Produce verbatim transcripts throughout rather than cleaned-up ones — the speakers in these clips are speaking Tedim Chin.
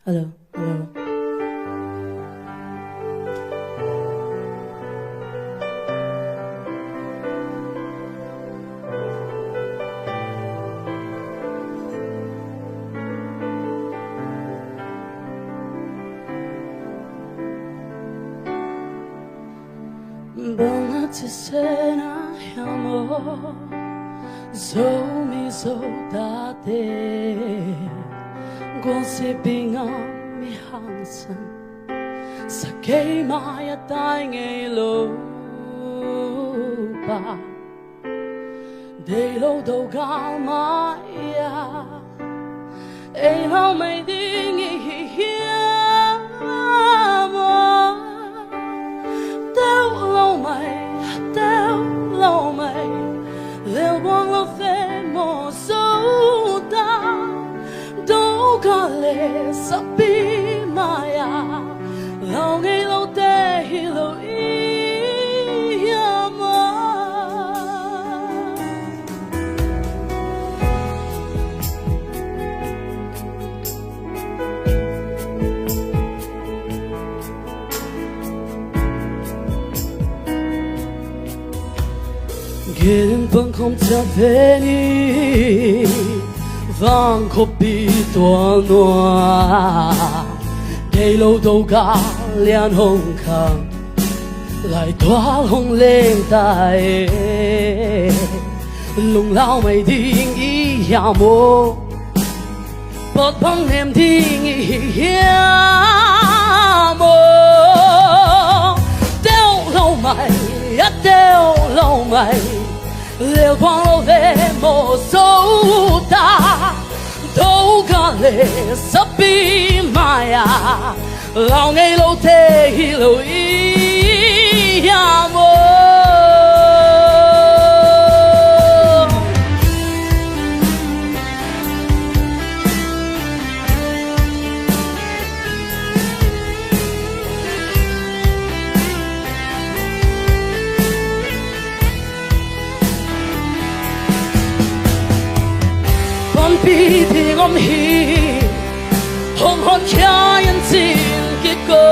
Hello, hello. Bang a ci sena hiam aw, Zomi Zo tate, gualsi bingah mi hangsan, sa kei mai-ah tai ngei lo pa, deih lo do gal mai-ah ei lau mai ding i hi hiam aw? Teuh lo mai, teuh lo mai, lelbuang lo ve maw Zo ta, do gal le sapi mai-ah lau ngei lote hi lo i hiam aw? Gen pang khawm ciat ve ni, vang khuapi tual nuam, deih lo do gal lian hong khang, lai tual hong leng ta e. Lunglau mai ding i hiam aw? Pawt bang nem ding i hi hiam aw? Teuh lo mai, a teuh lo mai, lelbuang lo ve maw Zo ta, do gal le sapi mai-ah lau ngei lote hi lo i hiam aw? Panpi ding om hi, hong honkhia in cin kik ko.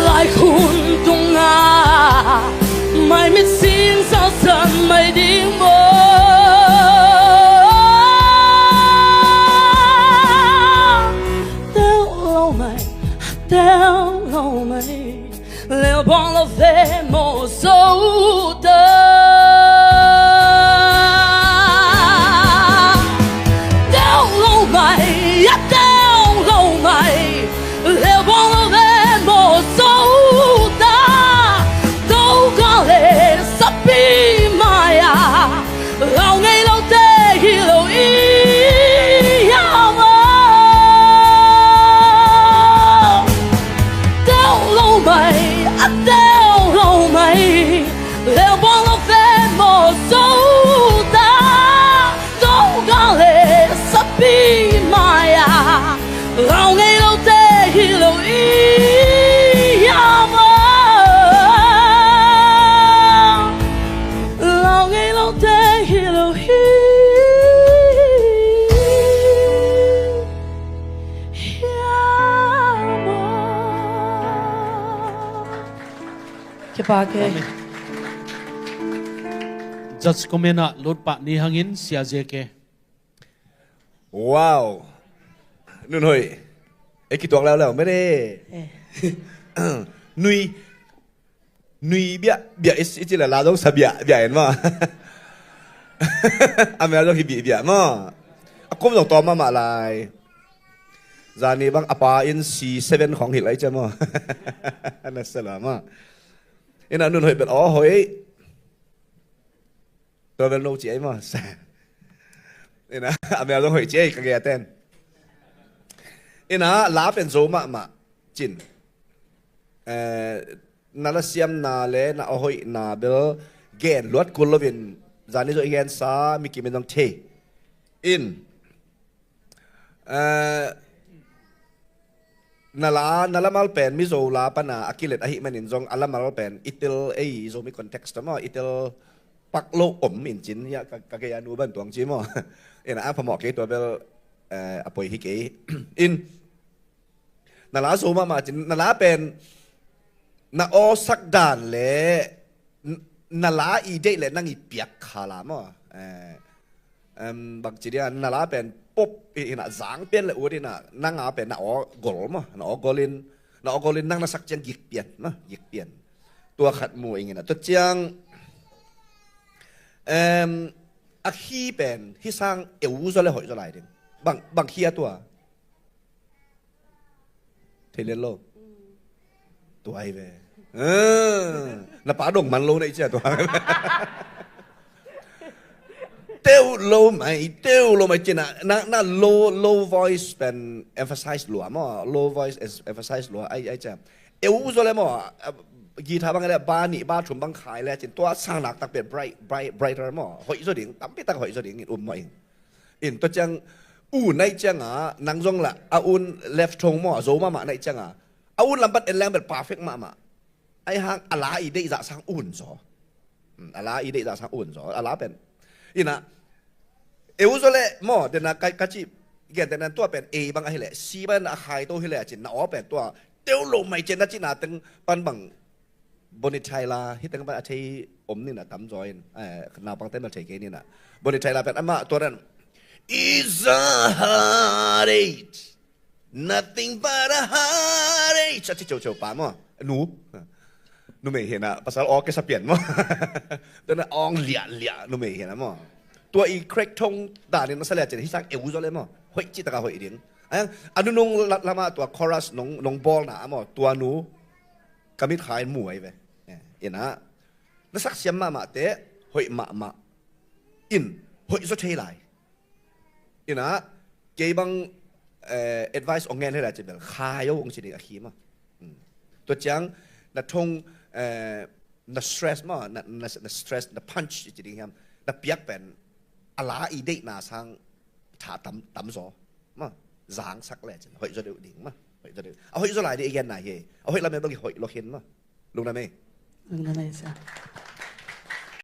Laikhun tungah maimit sing zalsan mai ding maw? Teuh lo mai, teuh lo mai, lelbuang lo ve maw Zo ta, teuh lo mai, a teuh lo mai, lelbuang lo ve maw Zo ta, do gal le sapi mai-ah lau ngei lote hi lo i hiam aw? Teuh lo mai, a teuh lo mai, lelbuang lo ve maw Zo ta, do gal le sapi mai-ah lau ngei lote hi lo i hiam aw? Lau ngei lote hi lo hi hiam aw? Kipak e. Judge comment ah lut pah ni hangin Sia J K. Wow. Nun Hoih. Ei kituak leuleu mene. Eh. Nui. Nui biah biah i ci le la zong sa biah biah en maw? A mel zong hi bih biah maw? A kum zong tawm mahmah lai. Zani bang a pa in C seven khawng hilh lai cia maw? Na sa la maw? Ina Nun Hoih bel aw hoih. Tua bel no ci ai maw? Ina a mel zong hoih ci ai ka gei a ten. Ina la pen zo mahmah cin. Eh, na la siamna le na a hoihna bel gen luat kul loin zani zo i gensa mi kim in zong thei in. Eh, na la, na lamal pen Mizo la pana a kilet ahih manin zong a lamal pen i tel ei Zomi context maw, i tel pak lo om in cin, ya ka, ka gei a nu ban tuang ci maw. Ina a phamawh kei tua bel, eh, a poi hi kei. In, na la zo mahmah cin, na la pen, na awsak dan le, n-, na la i deih le nang i piak kha la maw. Eh, em, bang ci dia, na la pen pop i, ina zang pian le ut ina, nang a pen na aw gol maw, na aw gol in, na aw gol in nang na sak ciang gik pian maw, gik pian. Tua khat mu ing ina, tua ciang, em, a khi pen, hi sang eu zaw le hoih zaw lai ding. Bang, bang khi a tua. Thei lian lo. Tua hi ve. Eh, na pa dong man lo na i cia tua. Teu lo mai, teu lo mai cina. Na, na low, low voice pen emphasize lua maw. Low voice is emphasize lua. Ai, ai cia. Eu zaw le maw. Guitar bang le ba nih, ba thum bang khai le cin. Tua sang nak tak pen bright, bright, brighter maw. Hoih zaw ding, tampi tak hoih zaw ding, um maw ing. In tua ciang u naih cianga, nang zong la, a un left thong maw, a zo mahmah naih cianga. A un lam pan en leng bel perfect mahmah. Ai hang, a la i deih zah sang un zaw. Hmm, a la i deih zah sang un zaw, a la pen. Ina, eu zaw le maw, dena ka, ka ci, gen dena tua pen, A bang a hi le, C bang a khai to hi le, cin na aw pen tua, teu lo mai cin na cin na teng pan bang, Bonnie Tyler, hi teng pan a thei om ning a tam zaw in, eh, naupang ten bel thei kei ning a. Bonnie Tyler pen amah tua dan, "It's a heartache, nothing but a heartache." A ci ciociopa maw, nu. Numei hi na, pasal aw kesa pian maw. Tua na awng liahliah numei hi na maw. Tua i crack thong dan in masa le cin, hi sang eu zaw le maw. Hoih cih taka hoih ding. Ai, a nunung la-, lama tua chorus nong, nong bawl na a maw, tua nu. Ka mit kha in mu ai ve. Eh, ina, na saksiam mahmah te, hoih mahmah. In, hoih zaw thei lai. Ina, kei bang, eh, advice ong ngen hei lai ci bel, khai o ong ci ding a khi mah. Hmm. Tua ciang, na thong, eh, na stress mah, na, na, na stress, na punch ci ding hiam, na piak pen, a la i deih na sang, tha tam, tam zaw. Mah, zang sak le cin, hoih zaw deuh ding mah. Hoih zaw deuh. A hoih zaw lai ding i gen na hi. A hoih lam e bang i hoih lo khin mah. Lungdam e. Lungdam e, sa.